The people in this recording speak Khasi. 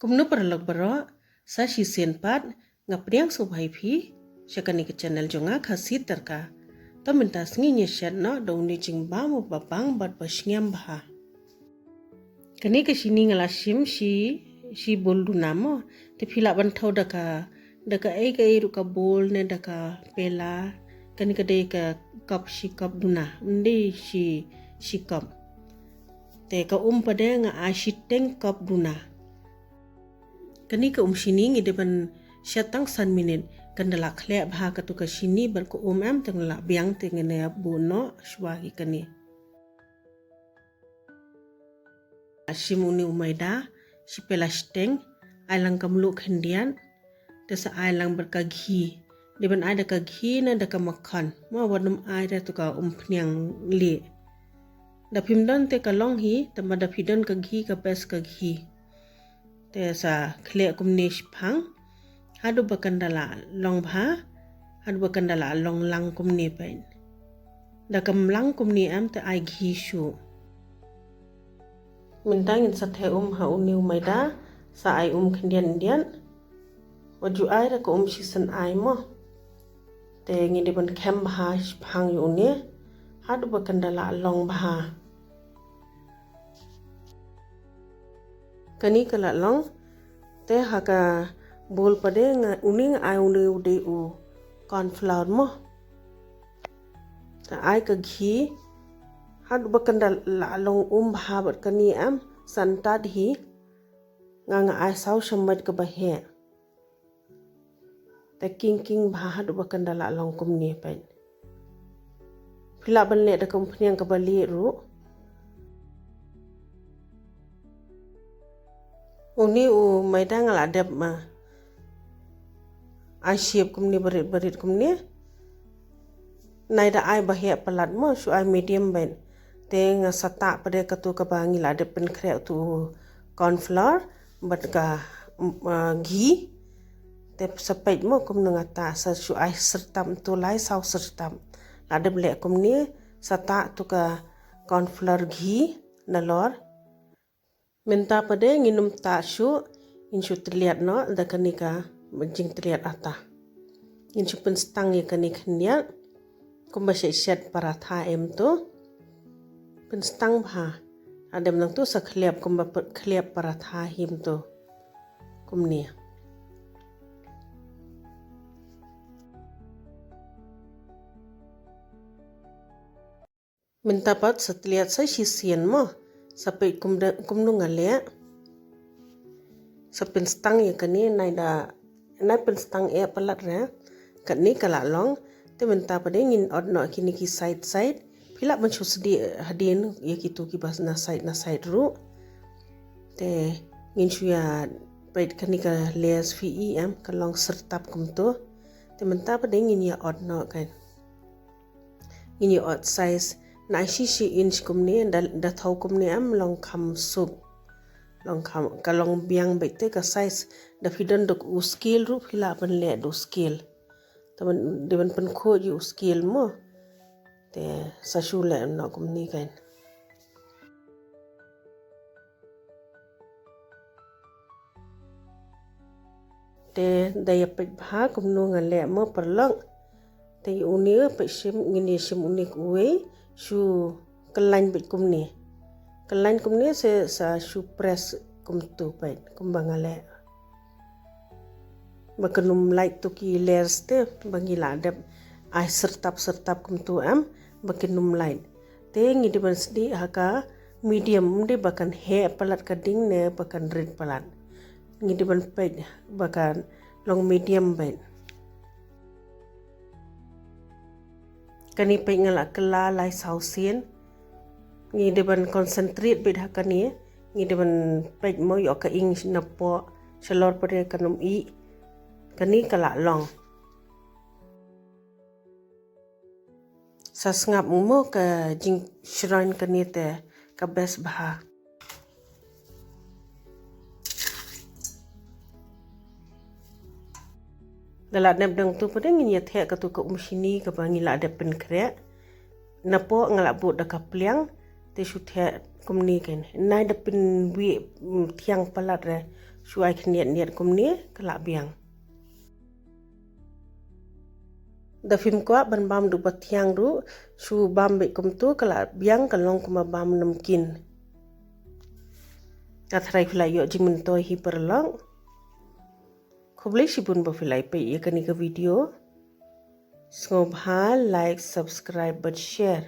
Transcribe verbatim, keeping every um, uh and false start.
Kumno paralok baroh, sa shisien pat nga pdiang sngewbha ïa phi sha kane ka channel jong nga, Khasi Tyrka. To mynta sngi ngin ïa shet noh da une u jingbam uba bang bad ba sngem bha. Kane ka shini nga la shim shi, shi bowl duna mo. Te phi lah ban thew da ka, da kaei kaei ruh ka bowl ne da ka pela. Kane ka dei ka cup, shi cup duna. Ym dei shi, shi cup. Te ka um pat de nga ai shiteng cup duna. Kane ka um shini ngi dei ban shet tang san minit. Kan da la khleh bha katu ka shini bad ka um em, te ngi la biang te ngin ïa buh noh shuwa hi kane. Shim une u maida shi pela shiteng, ai lang ka mluh khyndiat, te sa ai lang bad ka ghee. Dei ban ai da ka ghee ne da ka makkhan. Mo, wat nym ai da tu ka umphniang lieh. Da phim don te ka long hi, tangba da phi don ka ghee ka best ka ghee. Te sa khleh kumne shiphang. Haduh ba kan da la long bha, haduh ba kan da la long lang kumne peit. Da kam lang kumne em te ai ghee shuh. Mynta ngin sa theh um ha une u maida, sa ai um khyndiat khyndiat. Wat ju ai da ka um shisien ai mo. Te ngi dei ban khem bha shiphang ïa une haduh ba kan da la long bha. Kane ka la long. Te ha ka bowl pat de nga, une nga ai une u dei u corn flour mo. Te ai ka ghee haduh ba kan da la long um bha bad kane em, san tad hi. Nga nga ai saw shamoit kaba heh. Te king king bha haduh ba kan da la long kumne peit. Phi lah ban leh da ka umphniang kaba lieh ruh. Une u maida nga la dep ma ai shape kumne barit barit kumne. Nai da ai ba heh palat mo, shu ai medium beit. Te nga sa tah pat de katu kaba ngi la dep pynkhreh tu corn flour bad ka, mm, ah, ghee. Te sa peit mo kumno nga tah, sa shu ai syrtap tu lai saw syrtap. La dep leh kumne, sa tah tu ka corn flour ghee nalor. Mynta pat de ngin ym tah shuh, ngin shu tylliat noh da kane ka jingtylliat ata. Ngin shu pynstang ïa kane khyndiat kumba shet shet paratha em tu. Pynstang bha. Hadem nangtu sa khlep kumba pa-, khlep paratha hi em tu. Kumne. Mynta pat sa tylliat sa shisien mo. Sa peit kumda, kumno nga leh. Sa pynstang ïa kane, nai da, nai pynstang eh palat re. Kane ka la long. Te mynta pat de ngin ot noh kine ki side side. Phi lah ban shu sdieh hadien ïa kitu kiba na side na side ruh. Te ngin shu ïa peit kane ka layers phi i em, ka long syrtap kumtu. Te mynta pat de ngin ïa ot noh kan. Ngin ïa ot size na shi shi inch kumne, da, da thaw kumne em long kham suk. Long kham, ka long biang beit te ka size, da phi don da u scale ruh phi lah ban leh da u scale. Te ban, da ban pynkhuid ïa u scale mo. Te sa shu leh noh kumne kan. Te da ïa peit bha kumno nga leh mo paralok. Te ïa une peit shim, ngin ïa shim une kawei, shu kyllain beit kumne. Kyllain kumne se sa shu press kumtu peit, kumba nga leh. Ba kin ym lait tu ki layers te, ba ngi la dep ai syrtap syrtap kumtu em, ba kin ym lait. Te ngi dei ban sdieh ha ka medium, ym dei ba kan heh palat ka ding ne ba kan rit palat. Ngi dei ban peit ba kan long medium beit. Kane peit nga la kylla lai saw sien. Ngi dei ban concentrate beit ha kane. Ngi dei ban peit mo ïoh ka ing napoh. Shalor pat de kan ym ih. Kane ka la long. Sa sngap mo ka jingshrine kane te ka best bha. Da la dep dang tu pat de ngin ïa theh katu ka um shini kaba ngi la dep pynkhreh. Napoh nga la bud da ka pliang te shu theh kumne kan. Nai da pynwieh, mm, thiang palat re Shu ai khyndiat khyndiat kumne ka la biang. Da phim kwah ban bam duh ba thiang ruh, shu bam beit kumtu ka la biang, ka long kumba bam namkin. Nga tharai phi la ïoh jingmyntoi hi paralok. Khublei shibun ba phi la ïa peit ïa kane ka video. Sngewbha like, subscribe bad share.